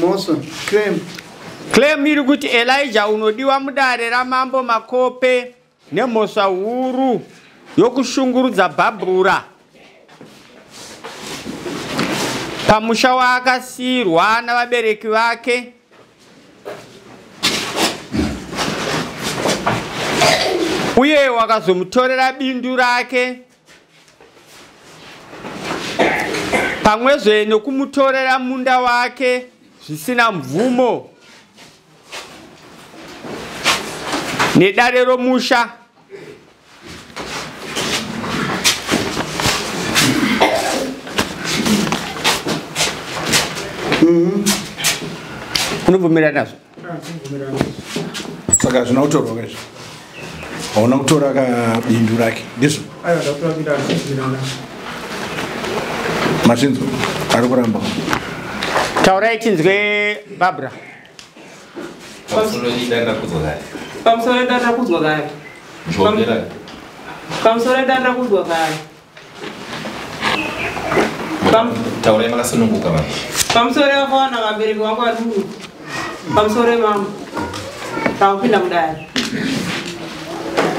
Mhosva. Claim. Claim iri kuti Elijah unodiwa mudare raMambo Makope nemhosva huru yokushungurudza Bhabhura pamusha waakasiirwa navabereki vake. Uye wakazomutorera bindu rake pamwezve nokumutorera munda wake zvisina mvumo nedare romusha. Unobvumira nazvo? Saka hazvina kutorwa kaizvo. Hauna kutora kabindu rake, ndizvo? Aiwa, ndakutora bindu handibvumira nazvo. Mazvinzwa? Ari kuramba. Taurai tinzwe Barbara. Pamusoro idare rakudzwa kare. Pamusoro idare rakudzwa kare. Njombera. Pamusoro idare rakudzwa kare. Taurai makasununguka vanhu. Pamusoro yakawana vabereki vangu vari muno. Pamusoro yemambo. Takupinda mudare.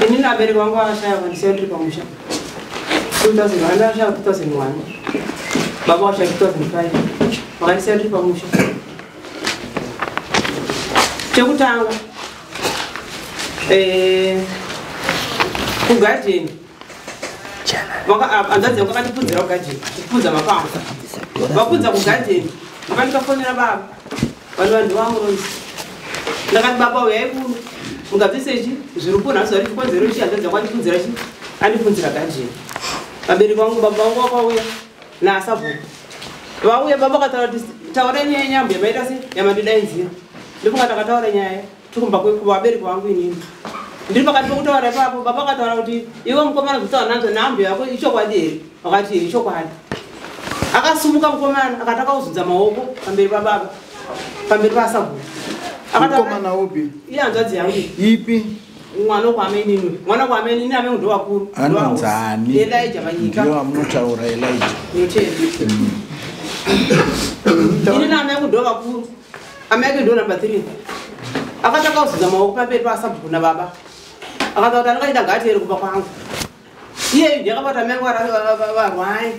Inini vabereki vangu vakashaya vandisiya ndiri pamusha. 2001 ndashaya 2001. Baba vashaya 2005. Vakandisiya ndiri pamusha. Chekutanga kugadheni hanzvadzi yangu akatipudzira kugadheni, kupudza mapango. Vapudza kugadheni, ndikafonera baba. Vanhu vanhu vangu ndakati baba uyai kuno mungabvise ichi zviri kuno asi vari chikonzero ichi hanzvadzi yangu andipunzira chi andipunzira gadheni. Vabereki vangu baba vangu vakauya naasabhuku. Vauya baba vakataura kuti taurai nyaya yenyambo yamaita sei yamandidaidzira. Ndofunga takataura nyaya tikumba kuvabereki vangu inini. Ndiri pakati pekutaura ipapo baba vakataura kuti iwe mukomana zvekutaura nazvo neambo yako ichokwadi here? Vakati ichokwadi. Akasumuka mukomana akati akauzunza maoko pamberi pababa pamberi pasabhuku. Mukomana upi? Iye hanzvadzi yangu. Ipi? Mwana kwaamainini. Mwana kwaamainini ame ndo wakuru. Anonzani? Elijah Manyika. Ndiyo amunotaura Elijah. Ndinotenda. Ini naamai yangu ndo vakuru. Amai yake ndo number 3. Akati akauzunza maoko pamberi pasabhuku nababa. Akataura kuti anonga gati here kumba kwangu. Iye ndiye akabata amai yangu varwai.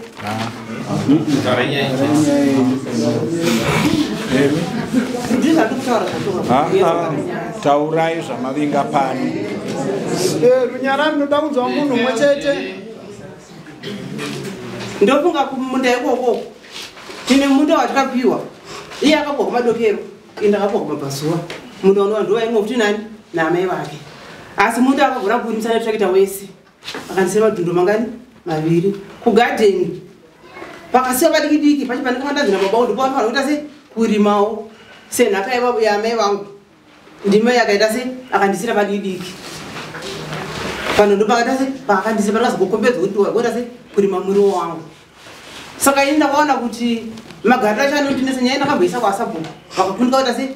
Taurai zvamavinga pano. Runyararo ndoda kunzwa munhu mumwe chete. Ndofunga kumunda ikoko. Tine munda watakapiwa. Iye akapiwa kumadokero, ini ndakapiwa kumabvazuva. Munda unowa ndiwo waimwe futi nani naamai vake. Asi munda akagona kurimisa netrakita wese. Akandisiya madhundhu mangani? Maviri. Kugadheni pakasiya padiki diki pacho pane kamandanzi nababa ndipo vanofanira kuita sei kurimawo senhaka yaamai vangu. Ndima yakaita sei akandisiira padiki diki. Pano ndo pakaita sei paakandisiira pandakazogokombedzwa kuti wagoita sei kurima muriwo wangu. Saka ini ndakaona kuti magariro acho anondinetsa nyaya ndakamboisa kwasabhuku vakakundika kuita sei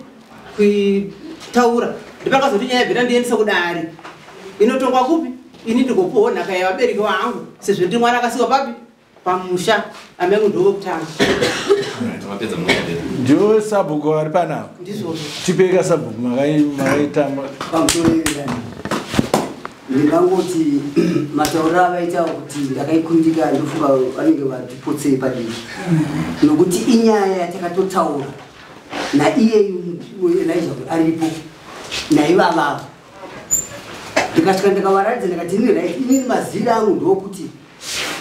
kuitaura. Ndipakazoti nyaya yabvira ndiendese kudare. Inotongwa kupi? Ini ndigopuwawo nhaka yevabereki vangu sezvo ndiri mwana akasiwa papi pamusha. Amai yangu ndiwo wekutanga. Ndiwo sabhuku vari panapa. Ndizvozvo. Tipei sabhuku makaita pamusoro yedani. Ndingangoti matauriro avaita kuti ndakaikundika ndofunga vanenge vatipotsei padiki. Nokuti inyaya yatakatotaura naiye Elijah aripo naivavavo. Ndikasvika ndikavaratidza ndikati ini right, inini mazira angu ndokuti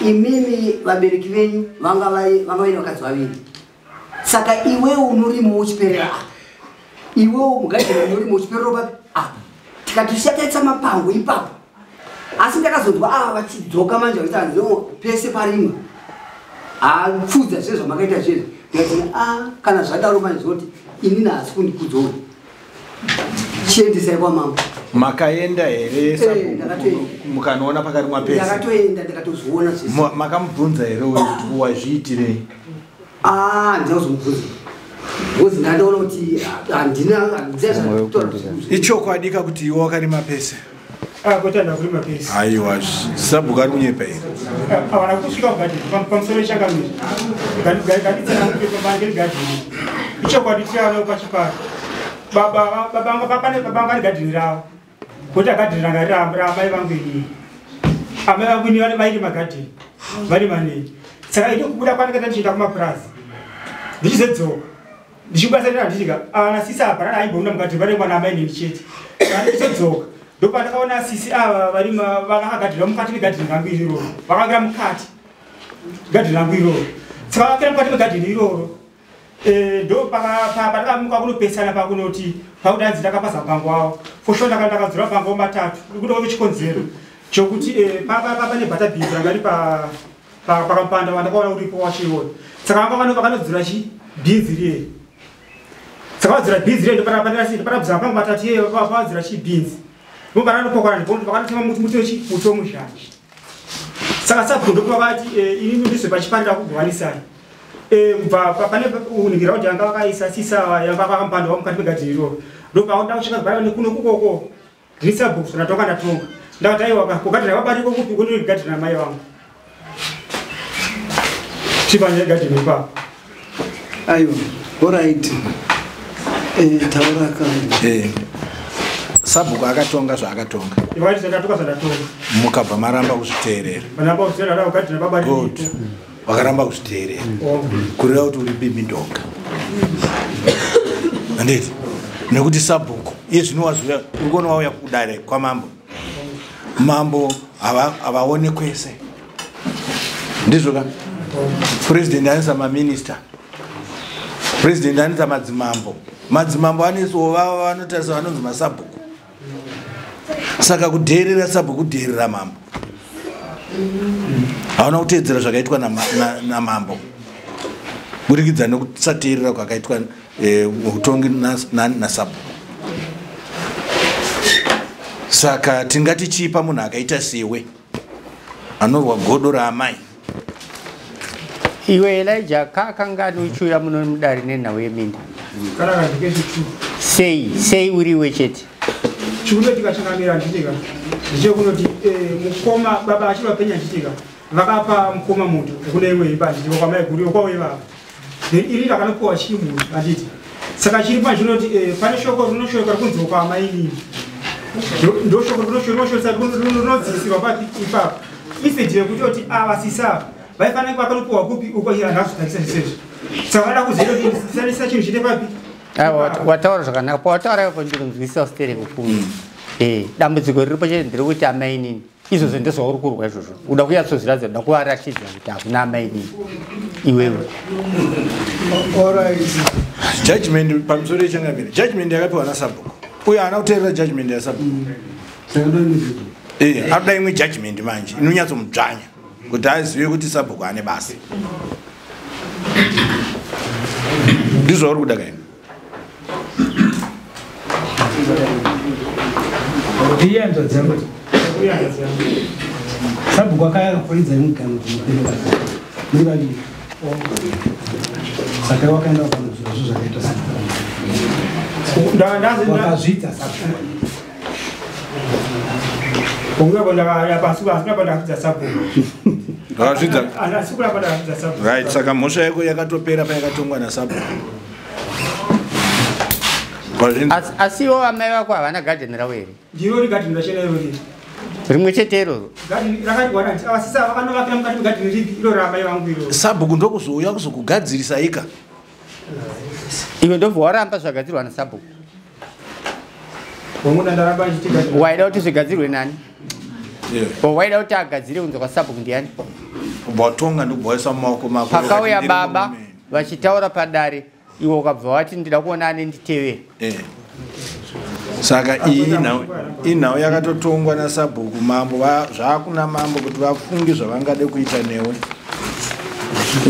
imimi vabereki venyu vanga vaine vakadzi vaviri. Saka iwewe unorima uchiperera apa. Iwewe mugadheni unorima uchiperera papi? Apa. Tikatosiya taisa mapango ipapo. Asi ndakazonzwa vachidzoka manje vachiti hanzi no pese parimwa. Pfudza zve zvamakaita zvezvi. Ndikati kana zvadaro manje zvinoti inini haasi kundikudzawo. Chiendesai kwamambo. Makaenda here sabhuku mukanoona pakarimwa pese? Ndakatoenda ndikatozviona zvese. Makamubvunza here uyu kuti wazviitirei? Handina kuzomubvunza. Because ndandaona kuti handina handina. Ichokwadi ka kuti iwe wakarima pese? Kwete ndakurima pese. Aiwa, sabhuku ari kunyepa here? Havana kusvika kugadheni pamusoro yechangamire. Ngatitsanangure pambangeri gadheni. Ichokwadi tiano pachipari. Baba baba pane baba ngani gadhini ravo. Kuti agadhini ranga ramba amai vangu inini. Amai vangu inini vane vairi magadhini. Vari manei. Saka ini kubuda kwanenge ndichienda kumapurazi. Ndichizodzoka. Ndichibatsira ndichika ana sisi apa rana aimbona mukati vari mwana amai nini chete. Saka ndichizodzoka. Ndopandakaona sisi ava vari vakagadhira mukati megadhini rangu iroro. Vakagira mukati. Gadhini rangu iroro. Saka vakagira mukati megadhini iroro. Ndo pandakamuka kunopesana pakunoti pakuti hanzi ndakapaza mupango wavo. For sure ndakadzura mupango matatu. Nekuda kwechikonzero chokuti pane bhatabhinzi ranga riri pakamupanda wandakaona uripo wacho iwoyo. Saka vanga vakanodzura chi bhinzi riye. Saka vadzura bhinzi riye ndopanabvisa mupango matatu iyeyo vadzura chi bhinzi. Ndopananopokana ndipo vakanotema muti wemuzhanje. Saka sabhuku ndopavati inini ndizwe pachipanira kugovanisai. Kubva pane uningira kuti anga vakaisa sisa yanga vakampanda mukati megadhini iroro. Ndopakuda kusvika kubva nekuno kukoko. Ndini sabhuku zvandatoka ndatonga. Ndakati aiwa kugadhini vabariko kupi kune gadhini ramai vangu. Chipanye gadhini ipapo. Aiwa, alright. Taura kani. Sabhuku akatonga zvaakatonga. Vakati zvandatoka zvandatonga. Mukabva maramba kuzviteerera. Maramba kuzviteerera kugadhini babariko. Wakaramba kuzviteerera. Kureva kuti uri bimbi-ndonga. Handiti? Nekuti sabhuku iye zvino wazuya uri kuona wauya kudare kwamambo. Mambo havaone kwese. Ndizvo ka? President anoisa maminista. President anoisa madzimambo. Madzimambo anoiswa vavo vanotarisa vanonzi masabhuku. Saka kudheerera sabhuku kudheerera mambo. Hauna kuteedzera zvakaitwa namambo. Burikidza nekusateerera kwakaitwa utongi nasabhuku. Saka tingati chipa munhu akaita sewe anorwa godo raamai. Iwe Elijah kakangani uchiuya muno mudare nenhau yeminda? Sei uriwe chete? Chikunoitika chakamira ndichitika. Ndichekunoti mukoma baba achivapenya ndichitika. Vakapa mukoma muto kune imwe imba ndichitika kwamai guru kwauye vava. Then iri rakanopiwa chimunhu handiti. Saka chiri pachinoti pane shoko rinoshoka rikunzi kwamai inini. Ndo shoko rinodzidzisirwa papi ipapo. Instead yekutoti ava sisa vaifanira vakanopiwa kupi uko iye handazvitarisa zvisezvi. Saka vada kuziva kuti sisanisa chinhu chite papi. Wataura zvakanaka. Pawataura ipapo ndinonzwisisa sitere kufunga. Dambudziko riripo chete nderekuti amai inini. Izvozvo ndezvauri kurwa izvozvo. Uda kunyatsozviratidza, uda kuvaratidza kuti hakuna amai inini. Iwewe. Alright. Judgment pamusoro yechangamire. Judgment yakapiwa nasabhuku. Uyo haana kuteerera judgment yasabhuku. Anoda imwe judgment manje inonyatsomudzvanya kuti azive kuti sabhuku ane basa. Ndizvo zvauri kuda kaini? Iyanzo dzangu. Sabhuku akafuridza mugano muri vaviri. Saka wakaenda panodzura zvo zvakaita sabhuku. Wakazviita sabhuku. Right, saka mhosva yako yakatopera payakatongwa nasabhuku. Asi ivo amai vako havana gadheni ravo here? Ndiro gadheni rachena iroro. Rimwe chete iroro. Gadheni rakati avasisa vakanovakira mukati megadheni ripi iro raamai vangu iroro. Sabhuku ndokuzouya kuzokugadzirisa ika. Iwe ndobva waramba zvagadzirwa nasabhuku. Waida kuti zvigadzirwe nani? Waida kuti agadzire kunze kwasabhuku ndiani? Watonga ndokubvaisa mumaoko mako. Pakauya baba vachitaura padare iwe ukabva wati ndida kuona ane nditevere. Saka iyi inhau yakatotongwa nasabhuku mambo zvakuna mambo kuti vafunge zvavangade kuita newe.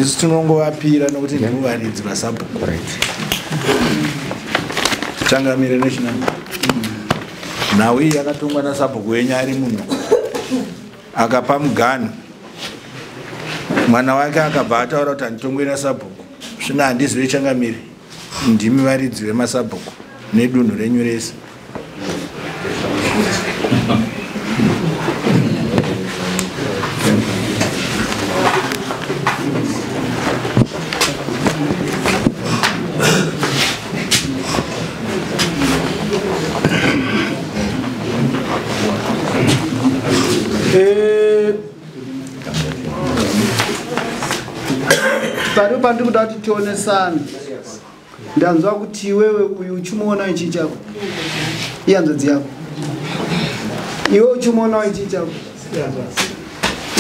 Isu tinongovapira nokuti ndivo varidzi vasabhuku. Changamire nechinanga. Nhau iyi yakatongwa nasabhuku wenyu ari muno. Akapa muganhu. Mwana wake akabva ataura kuti handitongwe nasabhuku. Zvino handizive changamire. Ndimi varidzi vemasabhuku nedunhu renyu rese. Pandiri kuda kuti tionesane, ndanzwa kuti iwewe uyu uchimuona ichi chako, ihanzvadzi yako. Iwe uchimuonawo ichi chako,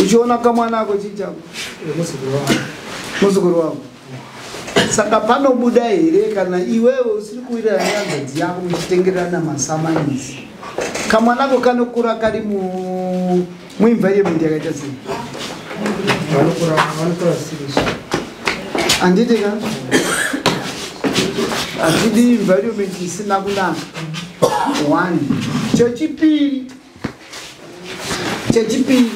uchiona kamwana ako chii chako, muzukuru wako. Saka panobuda here kana iwewe usiri kuwirirana nehanzvadzi yako, muchitengerana masamanisi, kamwanako kanokura kari muenvironment yakaita sei? Vanokura zvisiri. Handiti ka hatidi environment isina kunaka. One. Chechipiri,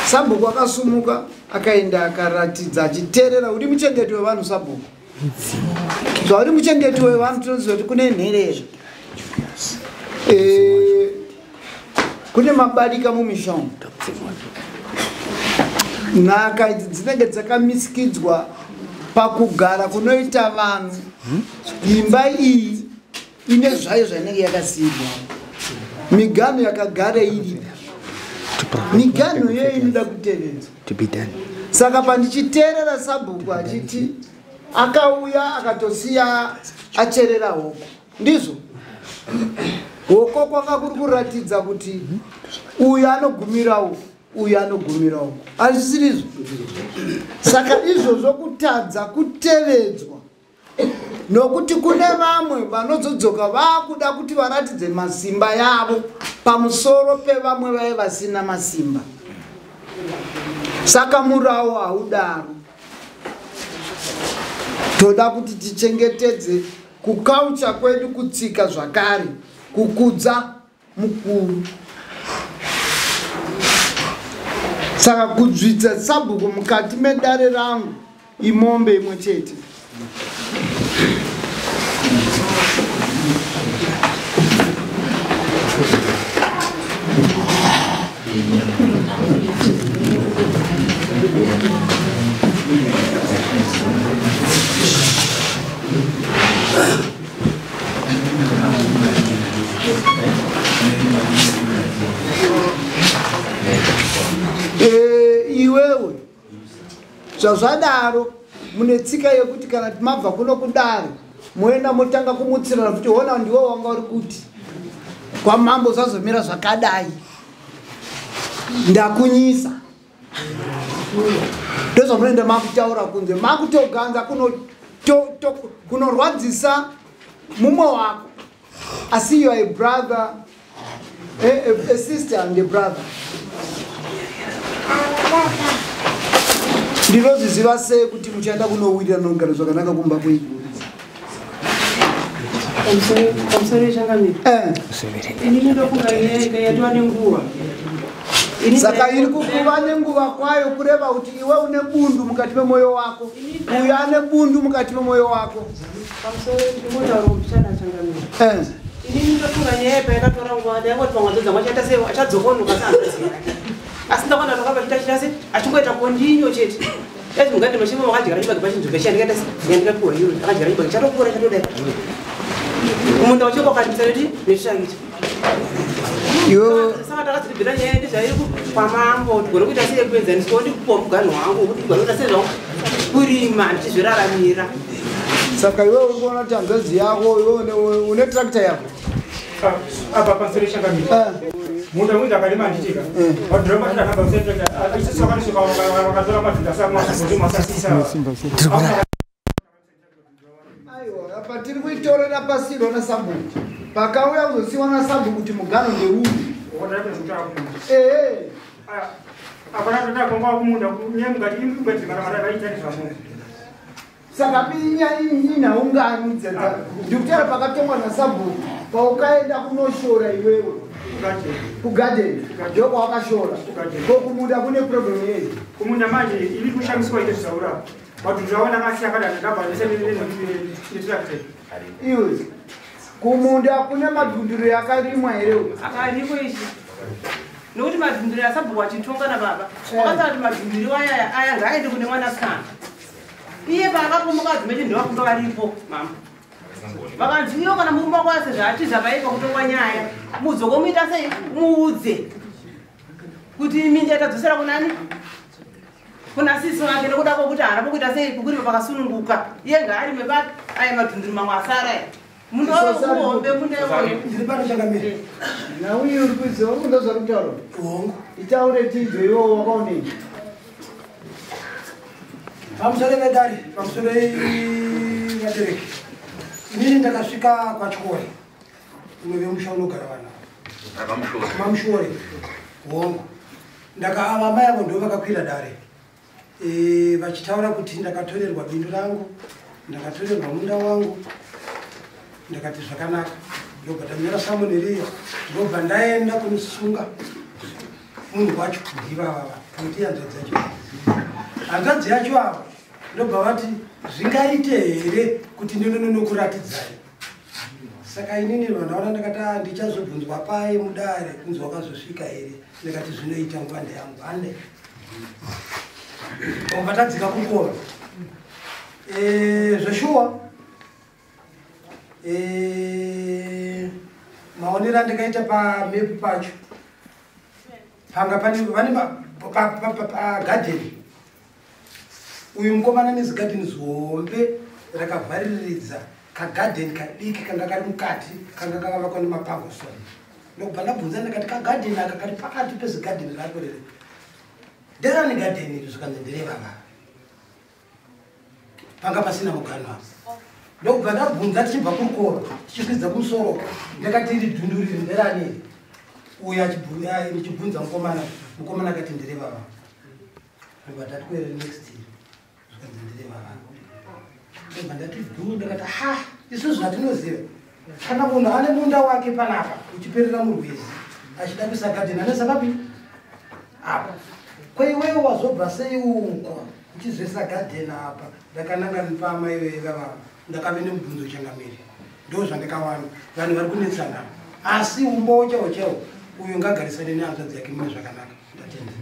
sabhuku akasumuka akaenda akaratidza achiteerera. Uri muchengeti wevanhu, sabhuku. Zvauri muchengeti wevanhu, tinoziva kuti kune nherera, kune mabarika mumisha umu. Nhaka idzi dzinenge dzakamisikidzwa pakugara kunoita vanhu. Imba iyi ine zvayo zvainenge yakasiyirwa, miganho yakagara iripo. Miganho iyoyo inoda kutevedzwa. To be done. Saka pandichiteerera sabhuku achiti akauya akatosiya acherera hoko, ndizvo hoko kwanga kuri kuratidza kuti uyu anogumira uku, uyu anogumira uku, hazvisirizvo? Saka izvozvo kutadza kutevedzwa, nokuti kune vamwe vanozodzoka vaakuda kuti varatidze masimba yavo pamusoro pevamwe vaive vasina masimba. Saka murawo haudaro. Toda kuti tichengetedze kuculture kwedu, kutsika zvakare, kukudza mukuru. Saka kudzvidza sabhuku mukati medare rangu imombe imwe chete. Iwewe zvazvadaro, mune tsika yekuti kana mabva kuno kudare moenda motanga kumutsirana kuti hona, ndiwe wanga uri kuti kwamambo zvazomira zvakadai, ndakunyisa. Ndozvamunoenda makutaura kunze, makutoganza kunorwadzisa mumwe wako. Asi you are a brother, a sister and a brother. Ndinozviziva sei kuti muchaenda kunowirira nogara zvakanaka kumba kwenyu? Pamusoro yechangamiro, inini ndofunga nyaya yatova nenguva. Saka iri kukuva nenguva kwayo kureva kuti iwe une bundu mukati memwoyo wako, uyo ane bundu mukati memwoyo wako. Pamusoro, ndingotaura kupichana, changamiro. Inini ndofunga nyaya payakatora nguva, ndaingoti pamwe dzangu achaita sei, achadzokonoka sehanzvadzi yake, asi ndakaona ndakamba chita se achingoita kondinyo chete. Ezi mugande machimo wakadyara chibage pachinzvimbo chandikaita yandikapiwa iyo, akadyara chibage chatokura, chatodai munda wacheko wakadimisa neti netsvakita. Iwe Saka takadziribvira nyaya ndezvairi kwamambo, tigone kuita sei kuenzaniswa, ndikupiwa muganho wangu wekuti tigone kuita sei zvangu kurima ndichizviraramira. Saka iwe uri kuona kuti hanzvadzi yako, iwe une tractor yako? Apa pamusoro yechangamiro, munda mwinzi akarima handitika vadhura matinakamba isusu vakatisvika vakatora madhunda samasasisa. Aiwa, apa tiri kuitorera pasirwa nasabhuku, pakauya kuzosiwa nasabhuku kuti mugano ndeuyu. Ehe. Apana kumunda nyemugati imugadzimara vaitani zvamo. Saka pinya inhaungani ndikutaura pakatongwa nasabhuku, paukaenda kunoshora iwewe kugadheni, ndokwawakashora. Ko kumunda kune problem yei? Kumunda manje iri kushamiswa ite zvisaura vadhudhu vavo ndakasiya akadana ndabva netractor. Iwe, kumunda kune madhunduro yakarimwa here? Akariko ichi, nokuti madhunduro asabhuku achitonga nababa wakataura kuti madhunduro aya aya ngaaende kune mwanasikana. Iye paakapomuka adzimeti ndovakunga varipo mama vakanzi, iyo kana murume wako asezvaatiza paipa kutongwa nyaya, mudzoko muita sei, muudze kuti minda tadzosera kunani. Kuna sisi wake nekuda kwokuti haana pokuita sei pokurima pakasununguka. Iye ngaarime papi aya madhunduru mamwe asara aya. Munda wekuhombe munda iwoyo. Ndiri pano changamire. Nauyu uri kuziva uri kunzwa zvari kutaura? Hongu. Itaure tidzo iwowo wakaonei? Pamusoro vedare, pamusoro vabereki. Inini ndakasvika kwaChikore. Umwe vemusha unogara vanhu. Mamushore. Hongu. Ndakaava mai avo ndo vakakwira dare. Vachitaura kuti ndakatorerwa bindu rangu, ndakatorerwa munda wangu. Ndakati zvakanaka. Ndobva ndanyora samoni riya. Ndobva ndaenda kunosunga munhu wacho ndivavava kuti hanzvadzi yacho. Hanzvadzi yacho ava ndobva vati zvingaite here kuti ndinonokuratidzai. Saka inini vandaona ndakati ndichazobvunzwa pai mudare kunzi wakazosvika here. Ndakati zvinoita nguva ndeyangu ande. Obva tadzika kukora. Zveshuwa maonero andikaita pamepu pacho panga pane vane pagadheni. Uyu mukomana nezigadheni zihombe rakavhariridza kagadheni kadiki kanga kari mukati kanga kakavakwa nemapagosoni. Ndokubva ndabvunza ndakati kagadheni aka kari pakati pezigadheni rako rere nderani gadheni iri? Zvikanzi nderevava. Panga pasina muganhu apa. Ndokubva ndabvunza tichibva kurukova tichikwidza kumusoro ndakati iri dhundu riri nderani iri? Uyu ndichibvunza mukomana, mukomana akati nderevava. Ndobva ndati kwere next year zvikanzi nderevava. Ndobva ndati dhuu ndakati ha isusu zvatinoziva kana munhu ane munda wake panapa uchiperera murwizi achida kuisa gadheni anoisa papi apa. Kweiwewe wazobva sei uko uchizoisa gadheni apa? Ndakananga pamai vevava ndakave nemubvunzo changamire. Ndo zvandakawana vanhu vari kunetsana asi umbowo chaiwo chaiwo uyu ngagarisane nehanzvadzi yake mune zvakanaka. Ndatenda.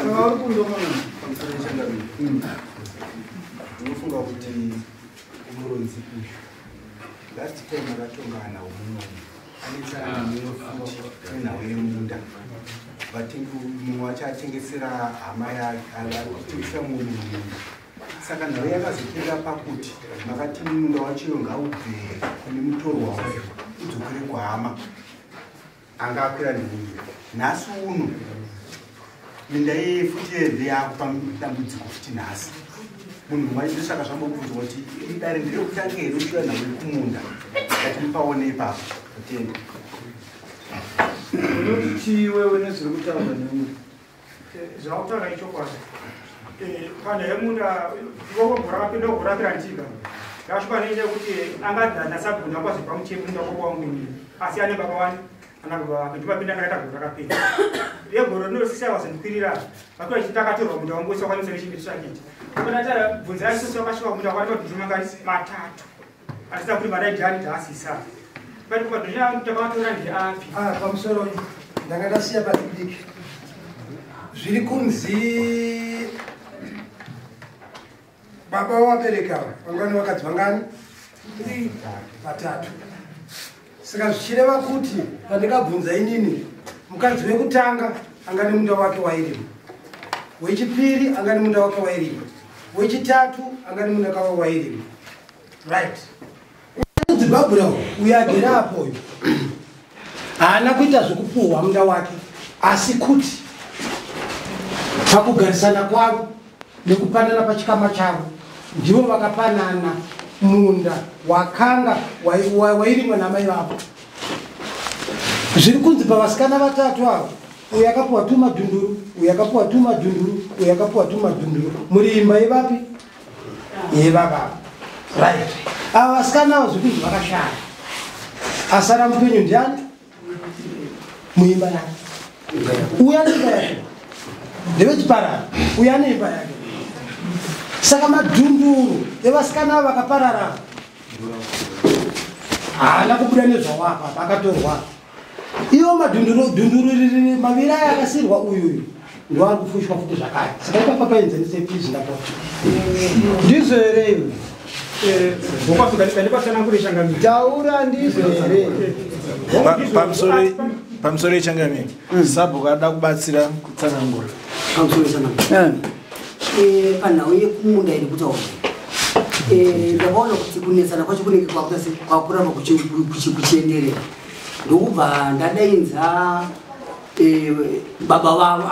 Vari kunzwa mwana? Pamusoro changamire. Ndinofunga kuti muronzi uyu last time akatongana umunomu anetsana nemumwe futi nenhau yemunda. Mumwe wacho atengesera hama yake, ari kutengesa mumwe munhu munda. Saka nhau yakazopera pakuti makati munda wacho ngaubve kune mutorwa wacho udzokere kuhama anga akwira nemunda. Nhasi uno minda iyeye futi yende yakupa dambudziko futi nhasi. Munhu wacho saka zvambobvunzwa kuti idare nderekutanga here uchiuya nhau yekumunda ngati mupaone ipapo. Kutenda. Unoti chii iwewe nezviri kutaurwa nemunhu? Zvakutaura ichokwadi. Kana yemunda ndogorapira ndiga ndakasvika nenyaya yekuti angadhana sabhuna kwazobva mutemo munda kwakwaumweni asi ane baba wani ana baba vake ndopapinda ndakaita gore rakapera yegore rinosisa wazondikwirira vakiwa chiti takatorwa munda wangu wese wakwanisa nechimbi tsvakiti bvunza isusu wakasvika munda kwani madhundu mangani matatu asina kuti maraidhani taasisa takawatora ndeapi. Pamusoro ndanga ndasiya padiki zviri kunzi baba vabereki ava vangani vakadzi vangani vatatu. Saka zvichireva kuti pandikabvunza inini mukadzi wekutanga anga nemunda wake wairima, wechipiri anga nemunda wake wairima, wechitatu anga nemunda wake wairima. Right. Zimbabwe uyu agere apo uyu haana kuita zvekupuhwa munda wake, asi kuti pakugarisana kwavo nekupanana pachikama chavo ndivo vakapanana munda wakanga wairimwa namai vavo. Zviri kunzi pavasikana vatatu ava uyu akapuwa tumadhunduru, uyu akapuwa tumadhunduru, uyu akapuwa tumadhunduru. Muri imba yevapi? Yevavava. Right. Ava vasikana ava zviri kunzi vakashaya. Asara mupenyu ndiani? Muimba yake. Uyu ane imba yake. Ndevechiparara. Uyu ane imba yake. Saka madhunduru evasikana ava vakaparara haana kubuda nezvawapa, akatorwa. Iwo madhunduru dhunduru riri maviri aya akasirwa uyuyu ndoari kufushwa futi zvakare. Saka ipapa paenzanise please ndapota. Ndizvo here iwe? Taura ndizvo here? Pamusoro yechangamire, sabhuku ada kubatsira kutsanangura. Pamusoro yechangamire, panhau yekumunda iri kutaura, ndakaona kuti kunetsana kwacho kunenge kwakuramba kuchienderera, ndokubva ndadainza baba vavo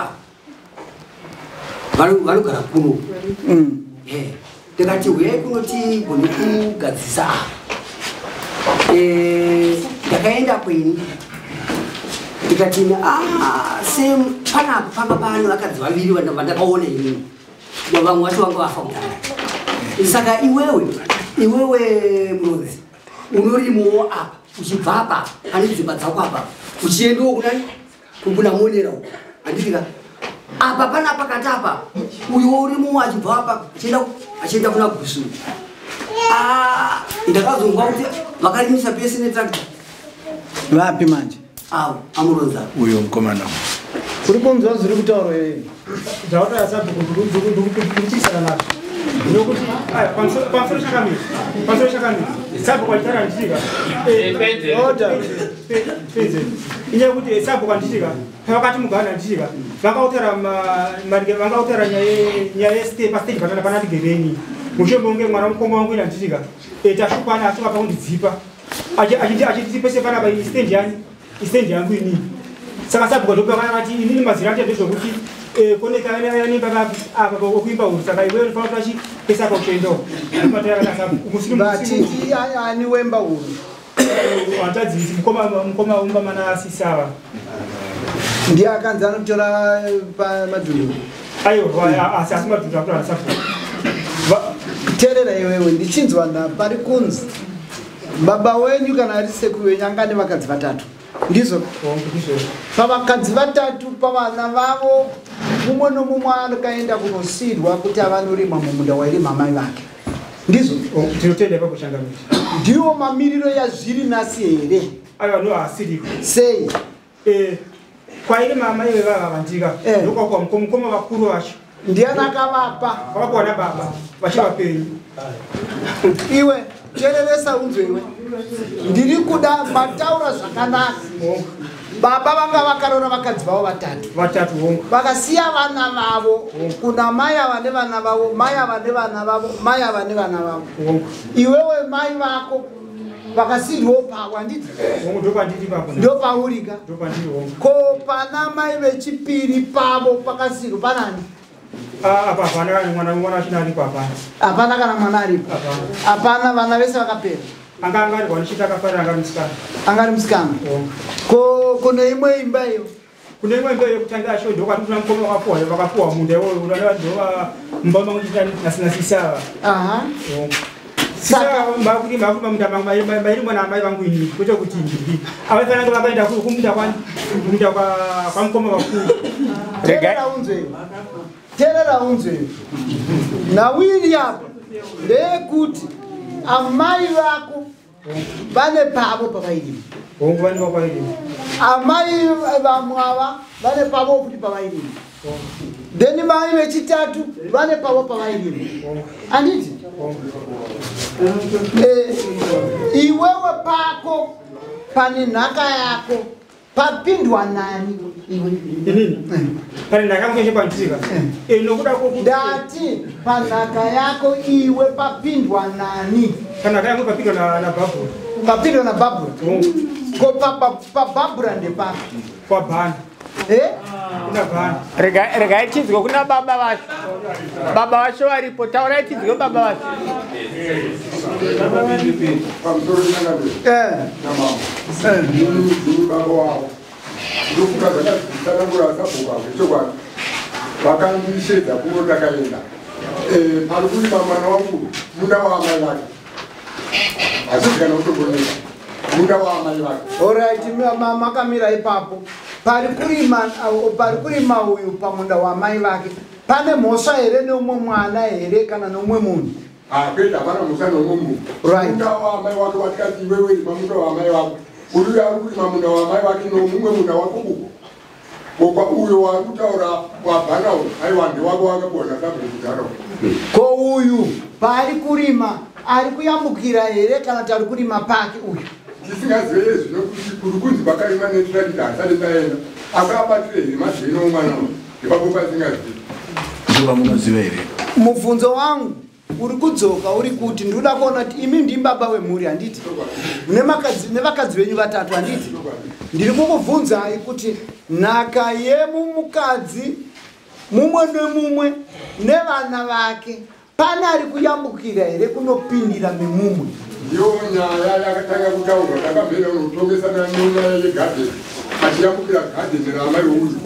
vanogara kuno. Ndikati huyai kuno tigone kugadzisa apa. Ndakaenda kweni ndikati panapa panga pano vakadzi vaviri vandakaona inini, vamwe vacho vanga vafa kudhara. Saka iwewe Muronzi unorimowo apa, uchibva apa pane dzimba dzako apa uchiendawo kuna Monera uko, handitika apa pana pakati apa uyo urimowo achibva apa achienda kuna Gusu. Ndakazonzwa kuti vakarimisa pese netrakita. Vapi manje? Avo amuronza uyo mukomana uri kunzwa zviri kutaurwa here? Zvataura sabhuku ndikupikisana nazvo nokuti pamusoro chakamira, pamusoro chakamira sabhuku achitaura handitika pedze inyaya yekuti sabhuku handitika pavakati mugana handitika vangautaura nyaya pastage panati gereni mushe monge mwana mukoma wangu ine handitika tashupana asuka pakundidzipa achiti pese panapa istendi yani istendi yangu inini. Saka sabhuku ndopakati inini mazira acho ndezvokuti koneka apa okuimba huru, saka iwewe unofanira kuti pese apa uchiendawo. Vatiti ani wemba huru? Hanzvadzi mukoma umba mana sisava ndiye akanzi anotora pamadhunduru. Aiwa, asi madhunduru akutora sabhuku. Teerera iwewe, ndichinzwa pari kunzi baba wenyu kana ari sekuru wenyu anga ane vakadzi vatatu, ndizvo? Pavakadzi vatatu pavana vavo mumwe nomumwe akaenda kunosirwa kuti avanorima mumunda wairima mai vake, ndizvo? Tinotenda ipapo changamire. Ndiwo mamiriro yazviri nhasi here? Aiwa, no, asiriko. Sei? Kwairima amai vevava vandika ndokwakwa mukoma vakuru vacho. Ndiani akavapa? Vakapuwa nababa vachivapenyu. Iwe tereresa unzwe iwe, ndiri kuda mataura zvakanaka. Baba vanga vakarora vakadzi vavo vatatu, vakasiya vana vavo kuna mai ava nevana vavo, mai ava nevana vavo, mai ava nevana vavo. Iwewe mai vako vakasirwawo pavo, handiti? Ndopaurika. Ko pana mai vechipiri pavo pakasirwa panani? Apa hapana mwana wachina aripo, hapana. Hapana kana mwana aripo. Hapana, vana vese vakapera. Anga ari kwanichita akafarira anga ari musikana. Anga ari musikana. Ko kune imwe imba iyo? Kune imwe imba yekutanga yacho ndokwati kuna mukoma vakapuwa munda iwoyo ndova mumba mangu chita nasisava. Aha. Saka makuti munda mairimwa naamai vangu ini kwete kuti ndiri. Avafanira kunge vakaenda kumunda kumunda kwa mukoma vakuru. Teerera unzwe. Teerera unzwe. Nawiri apa ndeyekuti amai vako vane pavo pavairima. Amai vamwava vane pavo futi pavairima. Then mai vechitatu vane pavo pavairima. Handiti? Iwewe pako pane nhaka yako papindwa nani iwe? Inini? Pane nhaka yangu yechepandisika. Nokuda kwokuti ndati panhaka yako iwe papindwa nani? Panhaka yangu papindwa naBhabhura. Papindwa naBhabhura? Ko paBhabhura ndepapi? Kwabhana. Kuna bhana. Regai tinzwe kuna baba vacho. Baba vacho varipo, taurai tinzwe baba vacho. Pamusoro baba wavo ndofunga zvakatsanangura sabhuku zvechokwadi vakandishedza kuno ndakaenda. Pari kurima mwana wangu munda waamai vake, hazvizi kana kutogoneka munda waamai vake. Alright, makamira ipapo. Pari kurima uyu pamunda wamai vake, pane mhosva here neumwe mwana here kana neumwe munhu? Kwete, hapana mhosva neumwe munhu. Munda waamai wake watikati iwewe rima munda waamai wako, uri ari kurima munda waamai wake nomumwe munda wako uko Kwa uyo wari kutaura wabhana uyu, aiwa ndewako wakapiwa nasabhuku kudhara uyu. Ko uyu paari kurima Ari kuyambukira here kana kuti ari kurima pake uyu? Tisingazive zvino kuti kuri kunzi kwakarima netirakita asati taenda akabatire here mazino omwana uyu ipapo pasingazivi. Ndovamunoziva here? Mubvunzo wangu uri kudzoka uri kuti ndinoda kuona kuti imi ndimi baba wemhuri, handiti? Nevakadzi venyu vatatu, handiti? Ndiri kukubvunzai kuti nhaka yemumukadzi mumwe nemumwe nevana vake pane ari kuyambukira here kunopindira memumwe? Ndiyo nyaya yakatanga kutaurwa. Takamboenda kunotongesana nenyaya yegadheni, achiyambukira gadheni raamai uyu,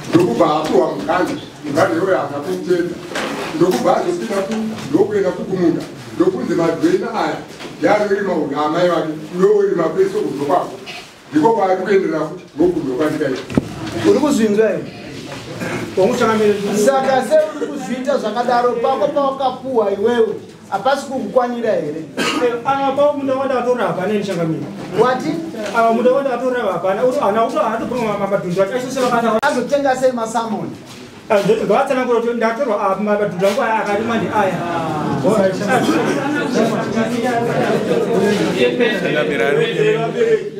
ndokubva apuhwa muganhu. Muganhu iyoyo haana kuutenda, ndokubva azopinda ndokuenda kukumunda, ndokunzi madhwena aya ndianorima uyu amai vake, iwe worima kwese kubva kwako. Ndiko kwaari kuenderera futi ngokumbe kwandikaita. Uri kuzvinzwa here? Saka sei uri kuzviita zvakadaro? Pako pawakapuhwa iwewe hapasi kukukwanira here? Ava pa munda wandakatora hapana nishangamira. Wati? Ava munda wandakatora hapana. Uri ana uto haatobvuma mamadhundu acho aisose vakata. Azotenga sei masamoni? Ngavatsanangura kuti ndatorwa apa mamadhundu angu aya akarima ndeaya.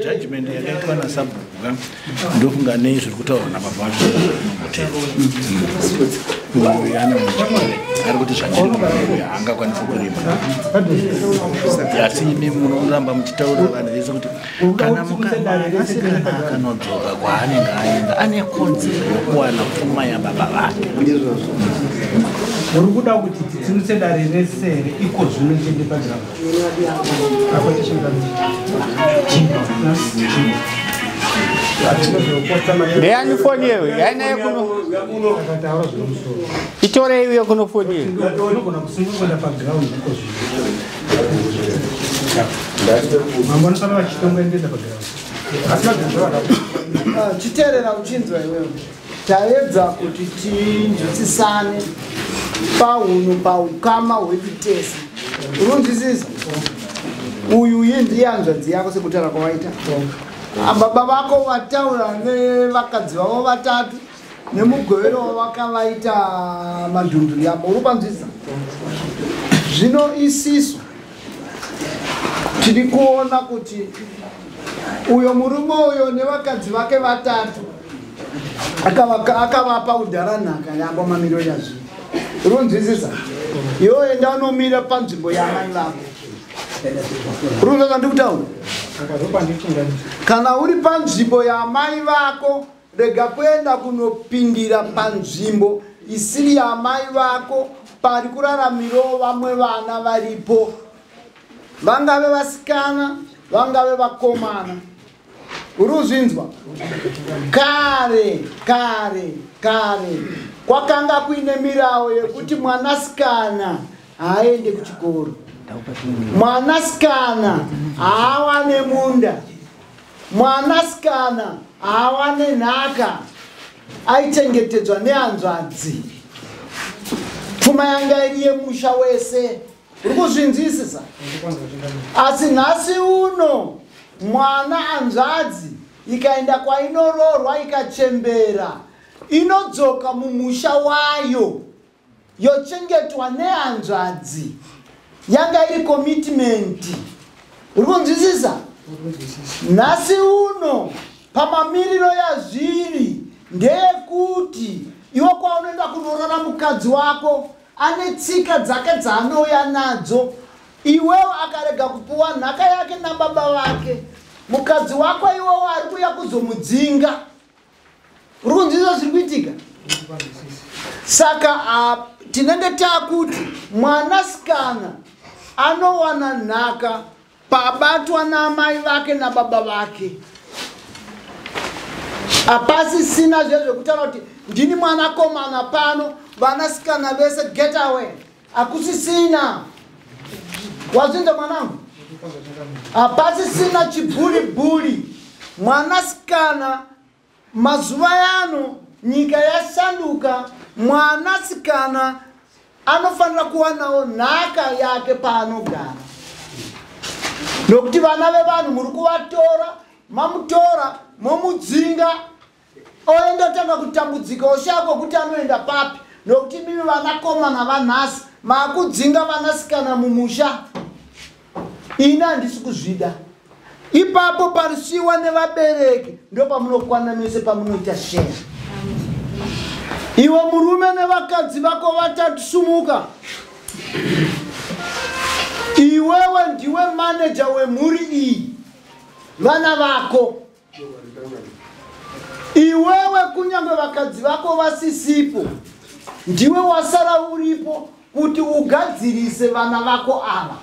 Judgment yakaitwa nasabhuku ka ndofunga nei zviri kutaurwa nababa vacho uyu ane ari kuti zvandiri uyu haangakwanisi kurima, asi imi munoramba muchitaurira vanhu vese kuti kana mukamwanasikana akanodzoka kwaanenge aenda ane kodzero yokuwana pfuma yababa vake. Ndizvozvo. Uri kuda kuti titsinutse dare rese here iko zvino tiende paground? Ndeyani foni yewe? Yainaye kuno. Itorei uye kuno foni yewe. Unogona kusunga kuenda paground iko zvino. Mambo anofanira vachitonga endienda paground. Asi madhonzo vakapo. Chiteerera uchinzwa iwewe. Taedza kuti tinzwisisane pahunhu paukama hwedu tese. Uri kunzwisisa? Uyu iyi ndiye hanzvadzi yako sekutaura kwawaita. Baba vako vataura nevakadzi vavo vatatu nemugovero wavakavaita madhunduru yako. Uri kwanzwisisa? Zvino isisu tiri kuona kuti uyo murume uyo nevakadzi vake vatatu akavapa kudhara nhaka yako mamiriro yazvino. Uri kunzwisisa? Iwe enda unomira panzvimbo yamai vako. Uri kunzwa zvandiri kutaura? Kana uri panzvimbo yamai vako, rega kuenda kunopindira panzvimbo isiri yamai vako pari kuraramirawo vamwe vana varipo, vangave vasikana vangave vakomana. Uri kuzvinzwa? Kare kare kare kwakanga kuine mirawo yekuti mwanasikana haaende kuchikoro, mwanasikana haawane munda, mwanasikana haawane nhaka, aichengetedzwa nehanzvadzi. Pfuma yanga iri yemusha wese. Uri kuzvinzwisisa? Asi nhasi uno mwana hanzvadzi ikaenda kwainoroorwa ikachembera inodzoka mumusha wayo yochengetwa nehanzvadzi. Yanga iri commitment. Uri kunzwisisa? Nhasi uno pamamiriro yazviri ndeyekuti iwe kwaunoenda kunorora mukadzi wako ane tsika dzake dzaanouya nadzo. Iwewo akarega kupuwa nhaka yake nababa vake, mukadzi wako iwewo ari kuuya kuzomudzinga. Uri kunzwisisa zviri kuitika? Saka tinenge taakuti mwanasikana anowana nhaka pabatwa naamai vake nababa vake. Hapasisina zve zvekutaura kuti ndini mwanakomana pano, vanasikana vese get away. Hakusisina. Wazvinza mwanangu? Hapasisina chibhuribhuri. Mwanasikana mazuva ano nyika yasanduka, mwanasikana anofanira kuwanawo nhaka yake paanogara, nokuti vana vevanhu muri kuvatora, mamutora momudzinga, oenda tanga kutambudzika, oshaya kwekuti anoenda papi, nokuti mimi vanakomana vanhasi maakudzinga vanasikana mumusha. Ini handisi kuzvida. Ipapo parisiwa nevabereki ndopamunokwana mese pamunoita share. Iwe murume nevakadzi vako vatatu sumuka. Iwewe ndiwe maneja wemhuri iyi, vana vako. Iwewe kunyange vakadzi vako vasisipo, ndiwe wasara uripo kuti ugadzirise vana vako ava.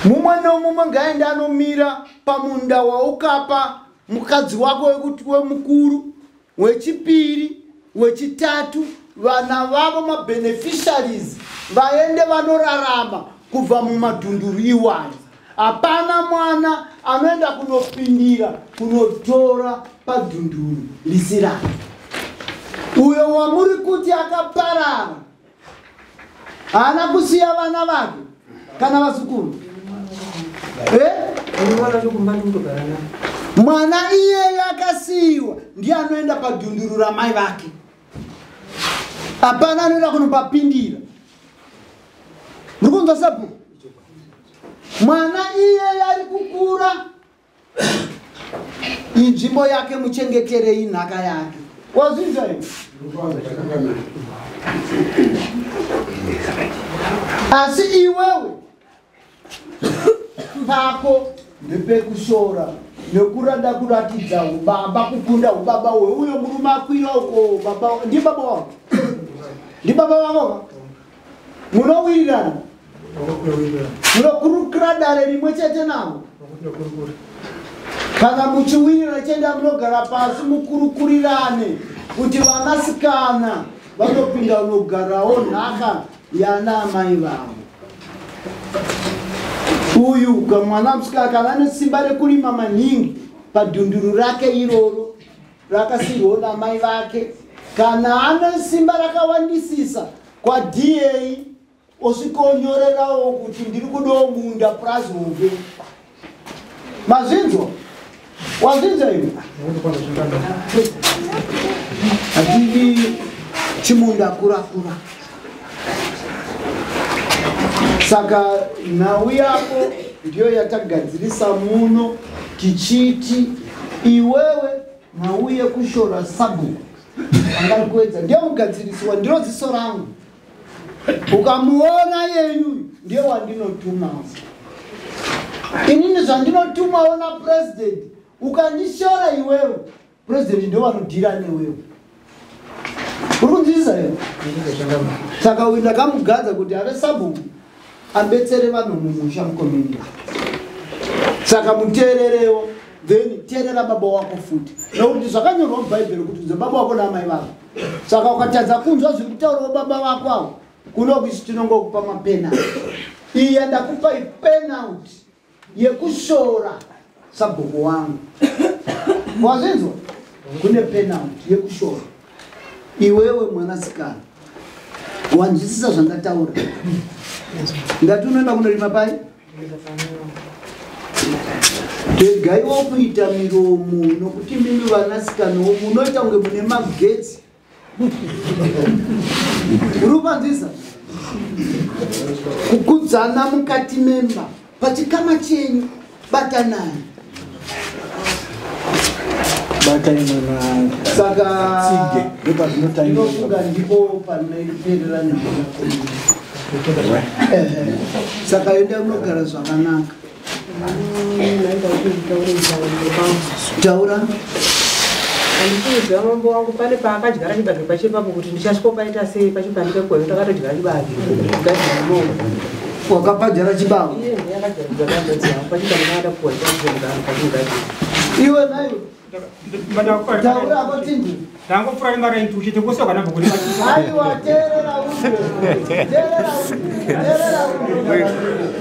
Mumwe nomumwe ngaende anomira pamunda waukapa mukadzi wako wekuti wemukuru, wechipiri, wechitatu, vana vavo mabeneficiaries vaende vanorarama kubva mumadhunduru iwayo. Hapana mwana anoenda kunopindira kunotora padhunduru risirake. Uyo wamuri kuti akaparara haana kusiya vana vake kana vazukuru. Mwana iyeye akasiyiwa ndiye anoenda padhunduru ramai vake. Hapana anoenda kunopapindira. Muri kunzwa sabhuku? Mwana iyeye ari kukura, inzvimbo yake muchengeterei nhaka yake. Wazvinzwa here? Asi iwewe pako ndepekushora nekurada kuratidza ubaba, kukunda ubaba hweuyo murume akwira uko. Baba ndi baba wako, ndi baba vako. Munowirirana, munokurukura dare rimwe chete navo. Kana muchiwirirana chienda munogara pasi mukurukurirane kuti vanasikana vanopinda unogarawo nhaka yana amai vavo. Uyu kamwana musikana kana ane simba rekurima maningi padhunduru rake iroro rakasirwawo namai vake, kana ane simba rakawandisisa kwa DA osvikonyorerawo kuti ndiri kudawo munda purazi hombe. Mazvinzwa? Wazvinzwa iwe? Hatidi chimunda kurakura. Saka nhau yako ndiyo yatagadzirisa muno tichiti iwewe nhau yekushora sabhuku angari kuedza ndiyo mugadzirisiwa, ndiro ziso rangu. Ukamuona yeyu ndiye wandinotumawo. Inini zvandinotumawo napurezidendi, ukandishora iwewe, purezidendi ndiwo vanodhira newewe. Uri kunzwisisa here? Saka uyu ndakamugadza kuti ave sabhuku abetsere vanhu mumusha mucommunity. Saka muteererewo, then teerera baba wako futi, nokuti zvakanyorwa mubhaibheri kuti unze baba wako naamai vako. Saka ukatadza kunzwa zviri kutaurawo baba vako avo, kunokuti tinongokupa mapenalty. Iyi yandakupa ipenalty yekushora sabhuku wangu. Wazvinzwa? Kune penalty yekushora. Iwewe mwanasikana, wanzwisisa zvandataura? Ndati unoenda kunorima pai? Regaiwo kuita miromo, nokuti mimi vanasikanawo munoita kunge mune magetsi. Uri kupanzisa? Kukudzana mukati memba pachikama chenyu, batanai. Saka ndinofunga ndipo panoperera nhau yako. Saka enda unogara zvakanaka. Taura. Andikuudza mambo wangu pane paakadyara chibage pacho ipapo kuti ndichasvika paita sei pacho pandikakuwa ndakatodyara chibage kugadzira mombe. Wakapadyara chibage? Iye ndiye akadyara chibage hanzvadzi yangu pacho pandakada kuwa ndakugadzira. Iwe nayo taura ako tindi. Ndangopfura nemara intuchi tikusoka nabvo kuti Aiwa, teerera uzwe. Teerera uzwe. Teerera uzwe.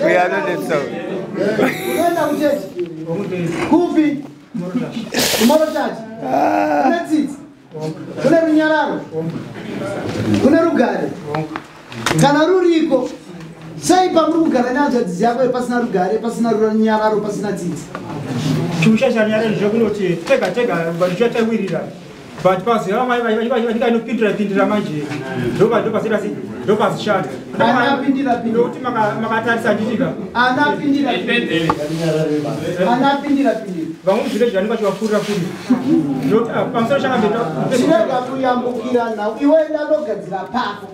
Uyanonetsa. Unoenda kuchechi? Kupi? Kumorotachi. Kune tsitsi? Kune runyararo? Kune rugare? Kana ruriko, sei pamuri kugara nehanzvadzi dzako pasina rugare, pasina runyararo, pasina tsitsi? Chiusha chanyararo zvekunoti tega tega vanhu chatawirira. But pazuva vainopindira pindira manje ndopasita sei ndopazishata nokuti makatarisa nditika anapindira anapindira pindira vamwe muzvileji vanenge vachivapfurira furira nokuti pamusoro chakambeta chirega kuyambukira nhau iwe ndanogadzira pako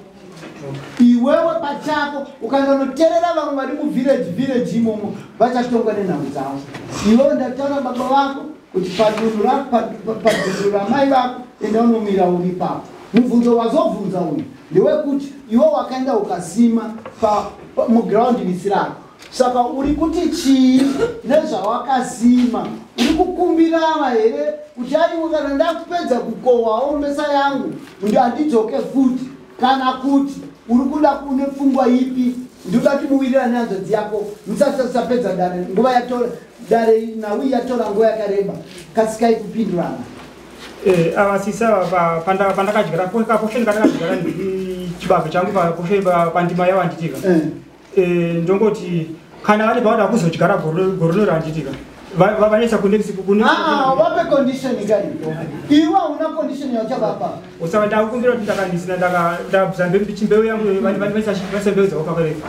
iwewe pachako ukandanoterera vamwe vari muvhireji vhireji imomo vachatongwa nenhau dzavo. Iwewe ndataura baba vako kuti padunhu ramai vako enda unomira uri ipapo. Mubvunzo wazobvunza uyu ndewekuti iwe wakaenda ukasima mugiraundi risi rako, saka uri kuti chii nezvawakasima? Uri kukumbirava here kuti aiwe kana ndakupedza kukohwawo mbesa yangu handidzoke futi, kana kuti uri kuda une pfungwa ipi? Ndinoda kuti muwirirane nehanzvadzi yako musati dare. Nguva yatora dare nhau yatora nguva yakareba, kasikai kupindurana. Ava sisi ava pandakadyara kaposheni kandakadyara chibage changu paposheni pandima yavo handitika, ndongoti kana vane pavada kuzodyara gore rino handitika vanoisa vape condition kai iwe hauna condition yauchavapa. Saka ndakukumbira kuti ndakandisina ndakabvisa mbeu yangu vaisa mbeu dzavo pakareka,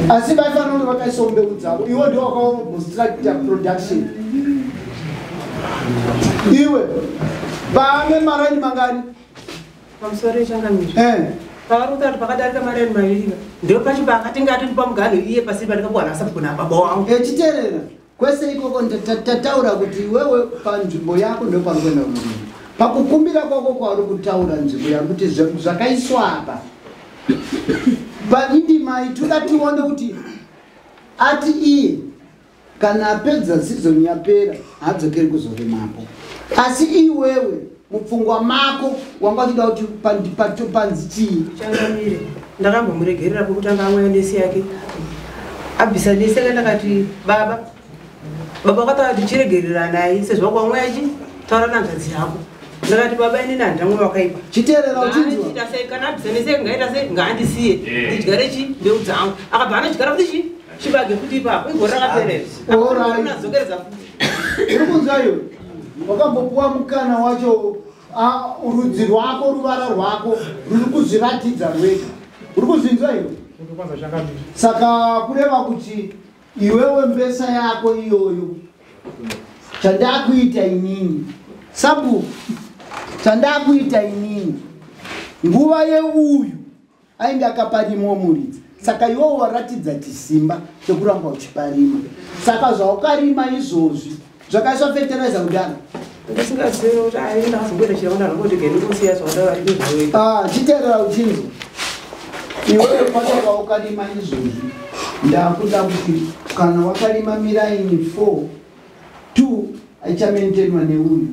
asi vaifanira kunge vakaisawo mbeu dzavo. Iwe ndiwo wakaobstructa production. Iwe vane maraini mangani pamusoro echangamiro? Pavari kutaura kuti pakadarika maraini maviri ndo pacho paakatenga atondipa muganho iye pasiri pandikakuwana asabhukuna baba wangu. Echiteerera kwese ikoko tataura kuti iwewe panzvimbo yako ndo pari kuenda kunorima. Pakukumbira kwako kwauri kutaura nzvimbo yako kuti zvakaiswa apa paindimai, toda tione kuti ati iye kana apedza sizoni yapera haadzokeri kuzorimapo, asi iwewe mupfungwa mako wanga uchida kuti panzi chii? Changamire, ndakambomuregerera pokutanga amwaya nesi yake abvisa nesi yake, ndakati baba baba wakataura kuti chiregerera naye sezvo wakwamwaya chi taura nanzvadzi yako. Ndakati baba inini handina mwoyo wakaipa. Chiteerera uchinzwa. Ngaandiita sei kana abvisa nesi yake ngaita sei ngaandisiye ndidyare chi mbeu dzangu. Akabva anodyara futi chi chibage futi ipapo igore rakaperera Alright. adzokeredza futi. Uri kunzwa iwe wakambopuwa mukana wacho, rudzi rwako ruvara rwako ruri kuzviratidza rwega. Uri kuzvinzwa iwe? Saka kureva kuti iwewe mbesa yako iyoyo chandakuita inini sabhuku, chandakuita inini nguva yeuyu ainge akaparimwa muridzi, saka iwewe waratidza chisimba chekuramba uchiparima. Saka zvaukarima izvozvi zvakaiswa fertilizer kudhara. Ndisingazivi kuti ai ndakazongoita chironda ndangoti ndosiya zvakadaro. Chiteerera uchinzwa iwewe pacho paukarima izvozvi ndakuda kuti kana wakarima miraini 4 2 aichamaintainwa neuyu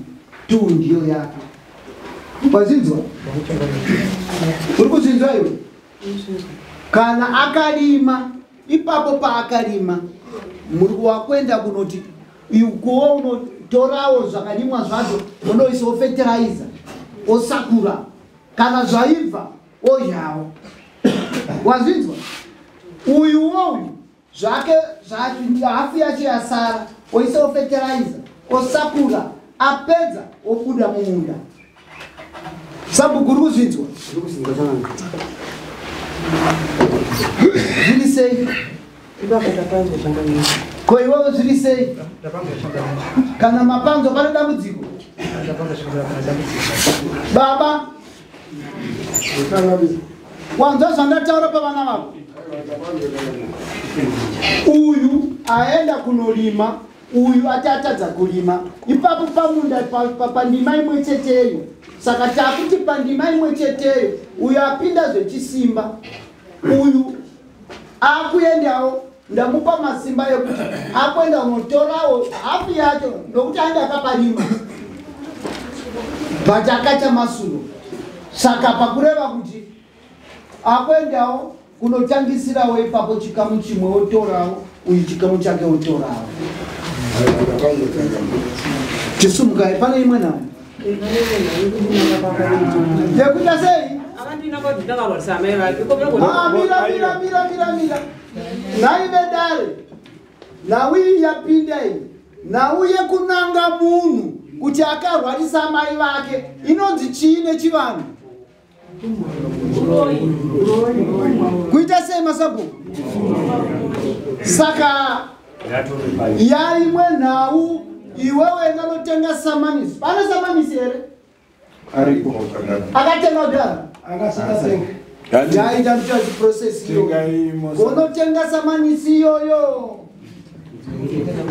2 ndiyo yako. Wazinzwa? Uri kuzinzwa iwe? Kana akarima ipapo paakarima muri wakuenda kunoti ikuwo unotorawo zvakarimwa zvacho unoisawo fertilizer osakura, kana zvaibva odyawo. Wazvinzwa? Uyuwo uyu zvake hafu yacho yasara oisawo fertilizer osakura, apedza obuda mumunda. Sabhuku uri kuzvinzwa? Zviri sei? Ko iwewe zviri sei? Kana mapanzo pane dambudziko? Baba wanzwa zvandataura pavana vako? Uyu aenda kunorima, uyu ati atadza kulima ipapo pamunda pandima imwe cheteyo. Saka takuti pandima imwe cheteyo uyu apinda zvechisimba, uyu akuendawo ndamupa masimba ekuti akuenda unotorawo hafu yacho nokuti aenda akaparima but akacha masuro. Saka pakureva kuti akuendawo kunotangisirawo ipapo chikamu chimwe otorawo, uyu chikamu chake otorawo. Chisumukai pane imwe nhau yekuita sei? Mira mira mira mira mira nhai vedare, nhau iyi yapinda iyi, nhau yekunanga munhu Kuti akarwarisa amai vake inonzi chii nechivanhu? Kuita sei masabhuku? Saka yaimwe nhau, iwewe enda notenga samanisi. Pane samanisi here? Aripo. Akatenga kudhara? Yaita mutazi process iyo. Unotenga samanisi iyoyo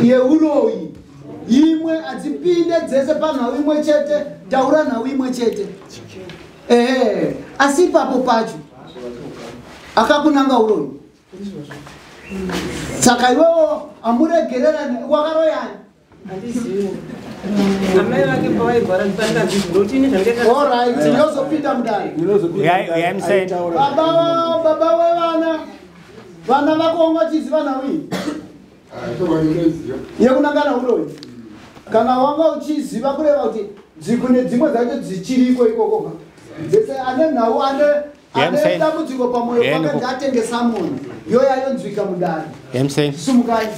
yeuroyi imwe, adzipinde dzese panhau imwe chete. Taura nhau imwe chete. Ehe, asi ipapo pacho akakunanga uroyi, saka iwewo amuregererane. Wakaroyani? Amai vake pavairwara pandingazvizvi kuti ini zvandikaita. Alright, yozopinda mudare. Baba, baba wevana, vana vako wanga uchiziva nhau iyi yekunangana uroyi? Kana wanga uchiziva, kureva kuti kune dzimwe dzacho dzichiriko ikoko dzese. Ane nhau, ane ane dambudziko pamwoyo pake, ngatengesa munhu yoya yonzwika mudare. Sumukai.